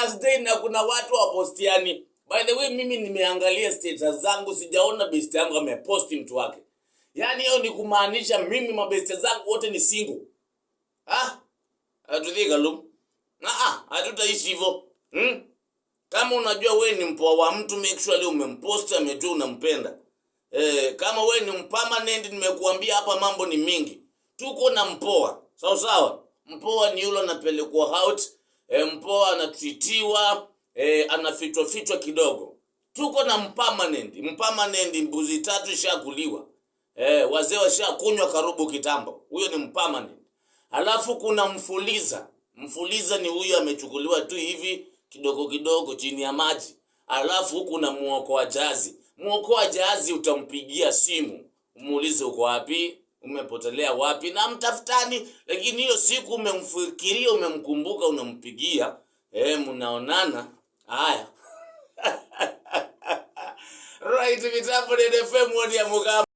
Thursday na kuna watu wapostiani. By the way, mimi nimeangalia status zangu, sijaona best yangu ameposti mtu wake. Yaani hiyo ni kumaanisha mimi mabeste zangu wote ni single. Ah? Hatudhika lu. Ah, hatutaishi hivyo. Kama unajua we ni mpoa wa mtu, make sure leo umempost, amejua unampenda. Kama we ni mpermanent, nimekuambia hapa mambo ni mingi. Tuko na mpoa. Sawa sawa. Mpoa ni yule anapelekwa out, mpoa anatreatiwa, anafichwa fichwa kidogo. Tuko na mpermanent. Mpermanent mbuzi tatu ishakuliwa. Wazee washakunywa karubu kitambo. Huyo ni mpermanent. Alafu kuna mfuliza. Mfuliza ni huyo amechukuliwa tu hivi kidogo kidogo chini ya maji. Alafu kuna muokoa jazi. Muokoa jazi utampigia simu, umuulize uko wapi, umepotelea wapi, na mtafutani. Lakini hiyo siku umemfikiria, umemkumbuka, unampigia, mnaonana. Haya. Right, mitambo ni FM ya Mugamba.